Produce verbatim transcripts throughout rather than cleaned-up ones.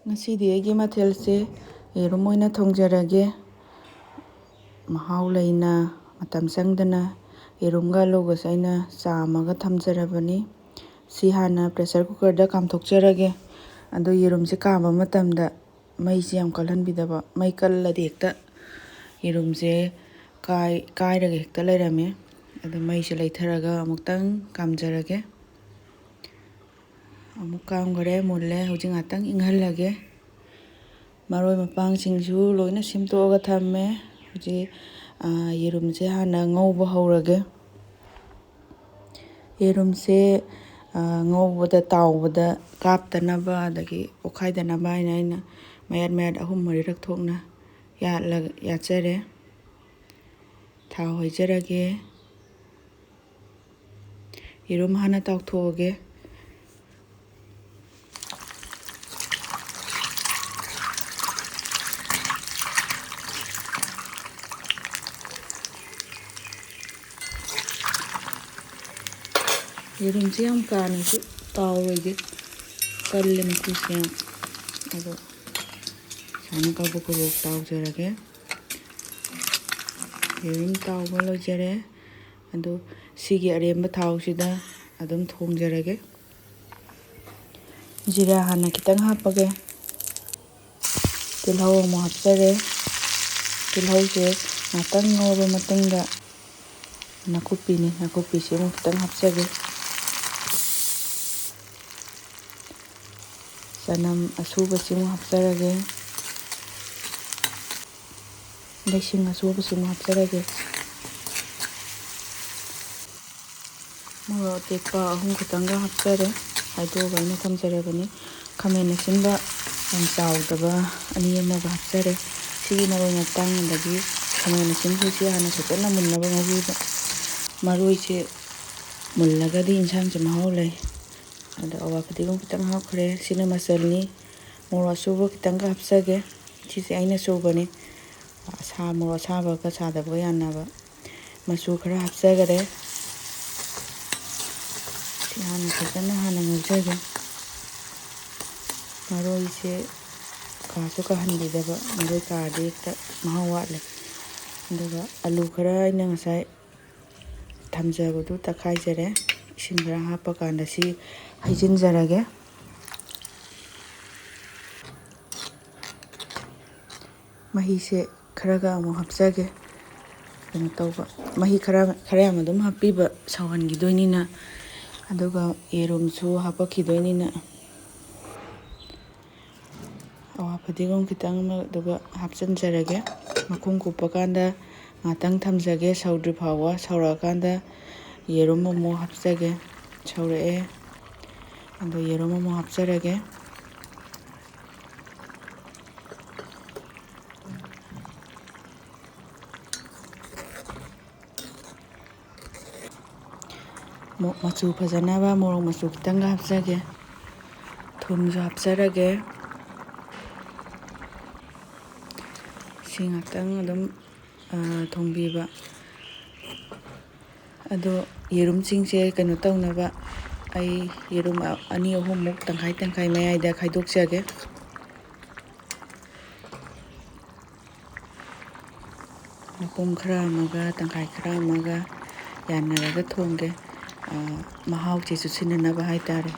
ꯉꯁꯤꯗꯤ ꯑꯩꯒꯤ ꯃꯊꯦꯜꯁꯦ ꯌꯦꯔꯨꯝ ꯑꯣꯏꯅ ꯊꯣꯡꯖꯔꯒꯦ꯫ ꯃꯍꯥꯎ ꯂꯩꯅ, ꯃꯇꯝ ꯆꯪꯗꯅ ꯌꯦꯔꯨꯝꯒ ꯑꯂꯨꯒꯁꯦ ꯑꯩꯅ ꯆꯥꯝꯃꯒ ꯊꯝꯖꯔꯕꯅꯤ꯫ ꯁꯤ ꯍꯥꯟꯅ pressure cookerꯗ ꯀꯥꯝꯊꯣꯛꯆꯔꯒꯦ꯫ ꯑꯗꯣ ꯌꯦꯔꯨꯝꯁꯦ ꯀꯥꯝꯕ ꯃꯇꯝꯗ ꯃꯩꯁꯦ ꯌꯥꯝ ꯀꯜꯍꯟꯕꯤꯗꯕ꯫ ꯃꯩ ꯀꯜꯂꯗꯤ ꯍꯦꯛꯇ ꯌꯦꯔꯨꯝꯁꯦ ꯀꯥꯏ-, ꯀꯥꯏꯔꯒ ꯍꯦꯛꯇ ꯂꯩꯔꯝꯃꯦ꯫ ꯑꯗꯣ ꯃꯩꯁꯦ ꯂꯩꯊꯔꯒ ꯑꯃꯨꯛꯇꯪ ꯀꯥꯝꯖꯔꯒꯦ꯫ ꯑꯃꯨꯛ ꯀꯥꯝꯈꯔꯦ, ꯃꯨꯜꯂꯦ꯫ ꯍꯧꯖꯤꯛ ꯉꯥꯛꯇꯪ ꯏꯪꯍꯜꯂꯒꯦ꯫ ꯃꯔꯣꯏ ꯃꯄꯥꯡꯁꯤꯡꯁꯨ ꯂꯣꯏꯅ ꯁꯦꯝꯗꯣꯛꯑꯒ ꯊꯝꯃꯦ꯫ ꯍꯧꯖꯤꯛ, ꯑ, ꯌꯦꯔꯨꯝꯁꯦ ꯍꯥꯟꯅ ꯉꯧꯕ ꯍꯧꯔꯒꯦ꯫ ꯌꯦꯔꯨꯝꯁꯦ, ꯑ, ꯉꯧꯕꯗ, ꯇꯥꯎꯕꯗ ꯀꯥꯞꯇꯅꯕ ꯑꯗꯒꯤ ꯄꯣꯛꯈꯥꯏꯗꯅꯕ ꯍꯥꯏꯅ ꯑꯩꯅ ꯃꯌꯥꯠ ꯃꯌꯥꯠ ꯑꯍꯨꯝ ꯃꯔꯤꯔꯛ ꯊꯣꯛꯅ ꯌꯥꯠꯂ-, ꯌꯥꯠꯆꯔꯦ꯫ ꯊꯥꯎ ꯍꯩꯖꯔꯒꯦ꯫ ꯌꯦꯔꯨꯝ ꯍꯥꯟꯅ ꯇꯥꯎꯊꯣꯛꯑꯒꯦ꯫ ꯌꯦꯔꯨꯝꯁꯦ ꯌꯥꯝ ꯀꯥꯅꯁꯨ ꯇꯥꯎꯔꯣꯏꯒꯦ, ꯀꯜꯂꯦ ꯃꯈꯨꯁꯦ ꯌꯥꯝ꯫ ꯑꯗꯣ ꯁꯨꯃꯥꯏꯅ ꯀꯕꯣꯛ ꯀꯕꯣꯛ ꯇꯥꯎꯖꯔꯒꯦ꯫ ꯌꯦꯔꯨꯝ ꯇꯥꯎꯕ ꯂꯣꯏꯖꯔꯦ꯫ ꯑꯗꯣ ꯁꯤꯒꯤ ꯑꯔꯦꯝꯕ ꯊꯥꯎꯁꯤꯗ ꯑꯗꯨꯝ ꯊꯣꯡꯖꯔꯒꯦ꯫ ꯖꯤꯔꯥ ꯍꯥꯟꯅ ꯈꯤꯇꯪ ꯍꯥꯞꯄꯒꯦ꯫ ꯇꯤꯜꯍꯧ ꯑꯃꯨꯛ ꯍꯥꯞꯆꯔꯦ꯫ ꯇꯤꯜꯍꯧꯁꯦ ꯉꯥꯛꯇꯪ ꯉꯧꯔꯕ ꯃꯇꯨꯡꯗ ꯅꯥꯀꯨꯞꯄꯤꯅꯤ, ꯅꯥꯀꯨꯞꯄꯤꯁꯦ ꯑꯃꯨꯛ ꯈꯤꯇꯪ ꯍꯥꯞꯆꯒꯦ꯫ ꯆꯅꯝ ꯑꯁꯨꯕꯁꯤ ꯑꯃꯨꯛ ꯍꯥꯞꯆꯔꯒꯦ꯫ ꯂꯩꯁꯤꯡ ꯑꯁꯨꯕꯁꯤ ꯑꯃꯨꯛ ꯍꯥꯞꯆꯔꯒꯦ꯫ ꯃꯣꯔꯣꯛ ꯑꯇꯦꯛꯄ ꯑꯍꯨꯝ ꯈꯛꯇꯪꯒ ꯍꯥꯞꯆꯔꯦ, ꯈꯥꯏꯗꯣꯛꯑꯒ ꯑꯩꯅ ꯊꯝꯖꯔꯕꯅꯤ꯫ ꯈꯥꯃꯦꯟ ꯑꯁꯤꯟꯕ ꯌꯥꯝ ꯆꯥꯎꯗꯕ ꯑꯅꯤ ꯑꯃꯒ ꯍꯥꯞꯆꯔꯦ꯫ ꯁꯤꯒꯤ ꯃꯔꯣꯏ ꯃꯄꯥꯡ ꯑꯗꯒꯤ ꯈꯥꯃꯦꯟ ꯑꯁꯤꯟꯕꯁꯤ ꯍꯥꯟꯅ ꯐꯖꯅ ꯃꯨꯟꯅꯕ ꯉꯧꯕꯤꯕ꯫ ꯃꯔꯣꯏꯁꯦ ꯃꯨꯜꯂꯒꯗꯤ ꯏꯟꯁꯥꯡꯁꯦ ꯃꯍꯥꯎ ꯂꯩ꯫ ꯑꯗꯣ ꯑꯋꯥ ꯐꯗꯤꯒꯣꯝ ꯈꯤꯇꯪ ꯍꯥꯞꯈ꯭ꯔꯦ꯫ ꯁꯤꯅ ꯃꯆꯜꯅꯤ꯫ ꯃꯣꯔꯣꯛ ꯑꯁꯨꯕ ꯈꯤꯇꯪꯒ ꯍꯥꯞꯆꯒꯦ꯫ ꯁꯤꯁꯦ ꯑꯩꯅ ꯁꯨꯕꯅꯤ꯫ ꯑꯁꯥ-, ꯃꯣꯔꯣꯛ ꯑꯁꯥꯕꯒ ꯁꯥꯗꯕꯒ ꯌꯥꯅꯕ꯫ ꯃꯆꯨ ꯈꯔ ꯍꯥꯞꯆꯈꯔꯦ꯫ ꯁꯤ ꯍꯥꯟꯅ ꯐꯖꯅ ꯍꯥꯟꯅ ꯉꯧꯖꯒꯦ꯫ ꯃꯔꯣꯏꯁꯦ ꯀꯥꯁꯨ ꯀꯥꯍꯟꯕꯤꯗꯕ, ꯃꯔꯣꯏ ꯀꯥꯔꯗꯤ ꯍꯦꯛꯇ ꯃꯍꯥꯎ ꯋꯥꯠꯂꯦ꯫ ꯑꯗꯨꯒ ꯑꯂꯨ ꯈꯔ ꯑꯩꯅ ꯉꯁꯥꯏ ꯊꯝꯖꯕꯗꯨ ꯇꯛꯈꯥꯏꯖꯔꯦ꯫ ꯏꯁꯤꯡ ꯈꯔ ꯍꯥꯞꯄꯀꯥꯟꯗ ꯁꯤ ꯍꯩꯖꯤꯟꯖꯔꯒꯦ꯫ ꯃꯍꯤꯁꯦ ꯈꯔꯒ ꯑꯃꯨꯛ ꯍꯥꯞꯆꯒꯦ꯫ ꯀꯩꯅꯣ ꯇꯧꯕ, ꯃꯍꯤ ꯈꯔ, ꯈꯔ ꯌꯥꯝ ꯑꯗꯨꯝ ꯍꯥꯞꯄꯤꯕ, ꯁꯧꯍꯟꯈꯤꯗꯣꯏꯅꯤꯅ꯫ ꯑꯗꯨꯒ ꯌꯦꯔꯨꯝꯁꯨ ꯍꯥꯄꯛꯈꯤꯗꯣꯏꯅꯤꯅ꯫ ꯑꯋꯥ ꯐꯗꯤꯒꯣꯝ ꯈꯤꯇꯪ ꯑꯃ ꯑꯗꯨꯒ ꯍꯥꯞꯆꯤꯟꯖꯔꯒꯦ꯫ ꯃꯈꯨꯝ ꯀꯨꯞꯄ ꯀꯥꯟꯗ ꯉꯥꯛꯇꯪ ꯊꯝꯖꯒꯦ, ꯁꯧꯗ꯭ꯔꯤ ꯐꯥꯎꯕ꯫ ꯁꯧꯔꯛꯑꯀꯥꯟꯗ ꯌꯦꯔꯨꯝ ꯑꯃꯨꯛ ꯍꯥꯞꯆꯒꯦ꯫ ꯁꯧꯔꯛꯑꯦ꯫ ꯑꯗꯣ ꯌꯦꯔꯨꯝ ꯑꯃꯨꯛ ꯍꯥꯞꯆꯔꯒꯦ꯫ ꯃꯣ-, ꯃꯆꯨ ꯐꯖꯅꯕ ꯃꯣꯔꯣꯛ ꯃꯆꯨ ꯈꯤꯇꯪꯒ ꯍꯥꯞꯆꯒꯦ꯫ ꯊꯨꯝꯁꯨ ꯍꯥꯞꯆꯔꯒꯦ꯫ ꯁꯤ ꯉꯥꯛꯇꯪ ꯑꯗꯨꯝ, ꯑ, ꯊꯣꯡꯕꯤꯕ꯫ ꯑꯗꯣ ꯌꯦꯔꯨꯝꯁꯤꯡꯁꯦ ꯀꯩꯅꯣ ꯇꯧꯅꯕ ꯑꯩ ꯌꯦꯔꯨꯝ ꯑꯅꯤ ꯑꯍꯨꯝꯃꯨꯛ ꯇꯪꯈꯥꯏ ꯇꯪꯈꯥꯏ ꯃꯌꯥꯏꯗ ꯈꯥꯏꯗꯣꯛꯆꯒꯦ꯫ ꯃꯄꯨꯝ ꯈꯔ ꯑꯃꯒ ꯇꯪꯈꯥꯏ ꯈꯔ ꯑꯃꯒ ꯌꯥꯟꯅꯔꯒ ꯊꯣꯡꯒꯦ꯫ ꯑ, ꯃꯍꯥꯎꯁꯦ ꯆꯨꯁꯤꯟꯅꯅꯕ ꯍꯥꯏꯇꯥꯔꯦ꯫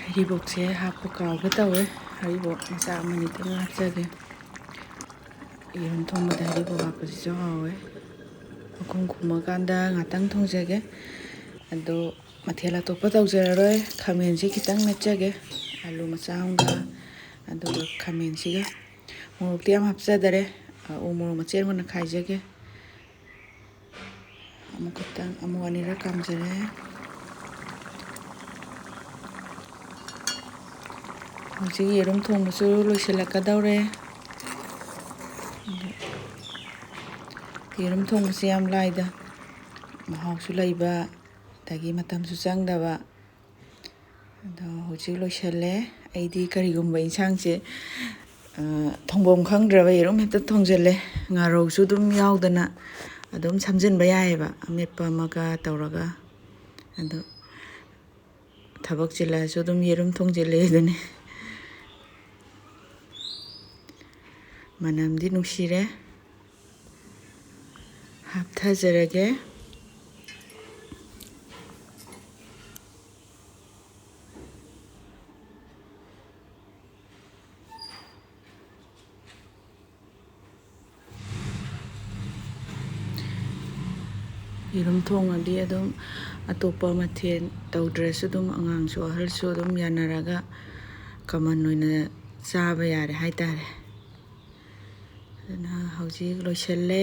ꯍꯔꯤꯕꯣꯞꯁꯦ ꯍꯥꯞꯄ ꯀꯥꯎꯒꯦ ꯇꯧꯋꯦ꯫ ꯍꯔꯤꯕꯣꯞ ꯃꯆꯥ ꯑꯃꯅꯤꯇꯪ ꯍꯥꯞꯆꯒꯦ꯫ ꯌꯦꯔꯨꯝ ꯊꯣꯡꯕꯗ ꯍꯔꯤꯕꯣꯞ ꯍꯥꯞꯄꯁꯤꯁꯨ ꯍꯥꯎꯋꯦ꯫ ꯃꯈꯨꯝ ꯈꯨꯝꯃꯀꯥꯟꯗ ꯉꯥꯛꯇꯪ ꯊꯣꯡꯖꯒꯦ꯫ ꯑꯗꯣ ꯃꯊꯦꯜ ꯑꯇꯣꯞꯄ ꯇꯧꯖꯔꯔꯣꯏ꯫ ꯈꯥꯃꯦꯟꯁꯤ ꯈꯤꯇꯪ ꯃꯦꯠꯆꯒꯦ꯫ ꯑꯂꯨ ꯃꯆꯥ ꯑꯃꯒ, ꯑꯗꯨꯒ ꯈꯥꯃꯦꯟꯁꯤꯒ꯫ ꯃꯣꯔꯣꯛꯇꯤ ꯌꯥꯝ ꯍꯥꯞꯆꯗꯔꯦ꯫ ꯎ ꯃꯣꯔꯣꯛ ꯃꯆꯦꯠ ꯑꯃꯒ ꯅꯈꯥꯏꯖꯒꯦ꯫ ꯑꯃꯨꯛ ꯈꯛꯇꯪ, ꯑꯃꯨꯛ ꯑꯅꯤꯔꯛ ꯀꯥꯝꯖꯔꯦ꯫ ꯍꯧꯖꯤꯛ ꯌꯦꯔꯨꯝ ꯊꯣꯡꯕꯁꯨ ꯂꯣꯏꯁꯤꯜꯂꯛꯀꯗꯧꯔꯦ꯫ ꯌꯦꯔꯨꯝ ꯊꯣꯡꯕꯁꯦ ꯌꯥꯝ ꯂꯥꯏꯗ, ꯃꯍꯥꯎꯁꯨ ꯂꯩꯕ, ꯑꯗꯒꯤ ꯃꯇꯝꯁꯨ ꯆꯪꯗꯕ꯫ ꯑꯗꯣ ꯍꯧꯖꯤꯛ ꯂꯣꯏꯁꯜꯂꯦ꯫ ꯑꯩꯗꯤ ꯀꯔꯤꯒꯨꯝꯕ ꯏꯟꯁꯥꯡꯁꯦ, ꯑ, ꯊꯣꯡꯐꯝ ꯈꯪꯗ꯭ꯔꯕ ꯌꯦꯔꯨꯝ ꯍꯦꯛꯇ ꯊꯣꯡꯖꯜꯂꯦ꯫ ꯉꯥꯔꯧꯁꯨ ꯑꯗꯨꯝ ꯌꯥꯎꯗꯅ ꯑꯗꯨꯝ ꯁꯝꯖꯤꯟꯕ ꯌꯥꯏꯑꯕ, ꯑꯃꯦꯠꯄ ꯑꯃꯒ ꯇꯧꯔꯒ꯫ ꯑꯗꯣ ꯊꯕꯛ ꯆꯤꯜꯂꯛꯑꯁꯨ ꯑꯗꯨꯝ ꯌꯦꯔꯨꯝ ꯊꯣꯡꯖꯤꯜꯂꯦ ꯑꯗꯨꯅꯤ꯫ ꯃꯅꯝꯗꯤ ꯅꯨꯡꯁꯤꯔꯦ꯫ ꯍꯥꯞꯊꯖꯔꯒꯦ꯫ ꯌꯦꯔꯨꯝ ꯊꯣꯡꯉꯗꯤ ꯑꯗꯨꯝ ꯑꯇꯣꯞꯄ ꯃꯊꯦꯜ ꯇꯧꯗ꯭ꯔꯁꯨ ꯑꯗꯨꯝ ꯑꯉꯥꯡꯁꯨ ꯑꯍꯜꯁꯨ ꯑꯗꯨꯝ ꯌꯥꯅꯔꯒ ꯀꯃꯟ ꯑꯣꯏꯅ ꯆꯥꯕ ꯌꯥꯔꯦ ꯍꯥꯏꯇꯥꯔꯦ꯫ ꯑꯗꯨꯅ ꯍꯧꯖꯤꯛ ꯂꯣꯏꯁꯤꯜꯂꯦ꯫